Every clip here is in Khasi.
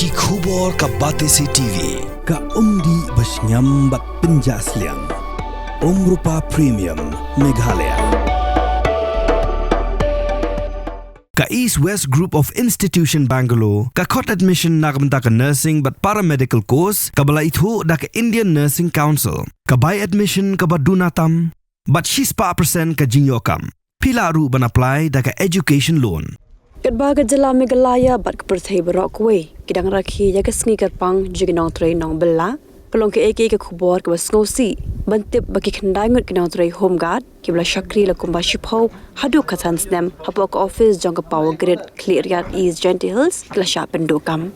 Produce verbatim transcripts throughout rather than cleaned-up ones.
Ki khubor ka Batesi T V, ka umdih ba shngiam bad pynjah sliang. Umrupa Premium, Meghalaya. Ka East West Group of Institution Bangalore, ka khot admission na ka bynta ka nursing bad paramedical course, kaba la ithuh da ka Indian Nursing Council, ka bai admission kaba duna tam, bad shispah percent ka jingïoh kam. Phi lah ruh ban apply da ka education loan. Katba ka jylla Meghalaya bad ka pyrthei baroh kawei ki dang rakhe ïa ka sngi kyrpang jong ki nongtrei nongbylla, ka long kaei kaei ka khubor kaba sngewsih ban tip ba ki khyndai ngut ki nongtrei Home Guard kiba la shakri la kumba shiphew haduh khatsan snem hapoh ka office jong ka Power Grid, Khliehriat East Jaintia Hills, ki la shah pynduh kam.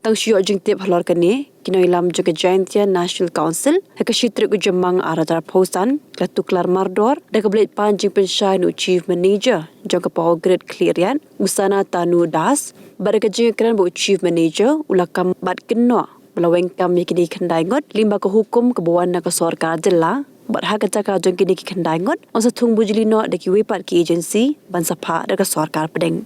Tang shu ïoh jingtip halor kane, ki nongïalam jong ka Jaintia National Council, ha ka shi tarik u Jymmang arhajar arphew san, ki la tuklar mardor da kaba leit pan jingpynshai na u Chief Manager jong ka Power Grid Khliehriat, u Sana Tanu Das, bad da ka jingïakren ba u Chief Manager u la kam bad kynnoh ba la weng kam ïa kine ki khyndai ngut lyngba ka hukum kaba wan na ka sorkar jylla, bad ha ka jaka jong kine ki khyndai ngut yn sa thung bujli noh da kiwei pat ki agency ban sa phah da ka sorkar pdeng.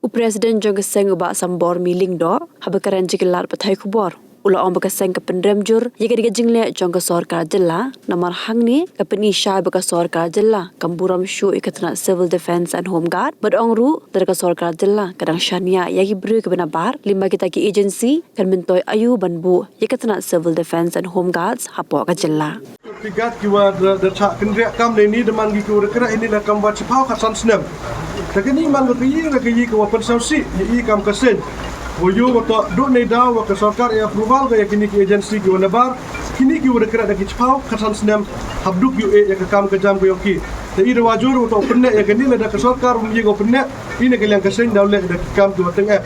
U President jong ka seng, u Bah Sambormi Lyngdoh, haba kren jingïalap bad pathai khubor, u la ong ba ka seng ka pynrem jur ïa kane ka jingleh jong ka sorkar jylla, namar hangne ka pyni shai ba ka sorkar jylla kam burom shuh ïa ka tnat Civil Defence and Home Guard, bad ong ruh lada ka sorkar jylla ka dang shaniah ïa ki briew kiba nabar lyngba kita ki agency, kan myntoi aïu ban buh ïa ka tnat Civil Defence and Home Guards hapoh ka jylla. Ki guard kiwa da, da shah kynriah kam na ini, da man ki kiwa da kreh ini na kam wat shiphew khatsan snem. Te kini man ka kaei ka kaei kawa pynsngewsih ïa i kam ka seng. Wa ïoh wa toh duh neidaw wa ka sorkar ai approval ka ïa kini ki agency kiwa nabar, kini kiwa da kreh da ki shiphew khatsan snem, hap duh ïoh eh ïa ka kam ka jam ka ïong ki. Te i da wa jur wa toh pynneh ïa kini, lada ka sorkar um ïa ka pynneh, i na ka liang ka seng daw leh da ki kam kiwa tyngeh.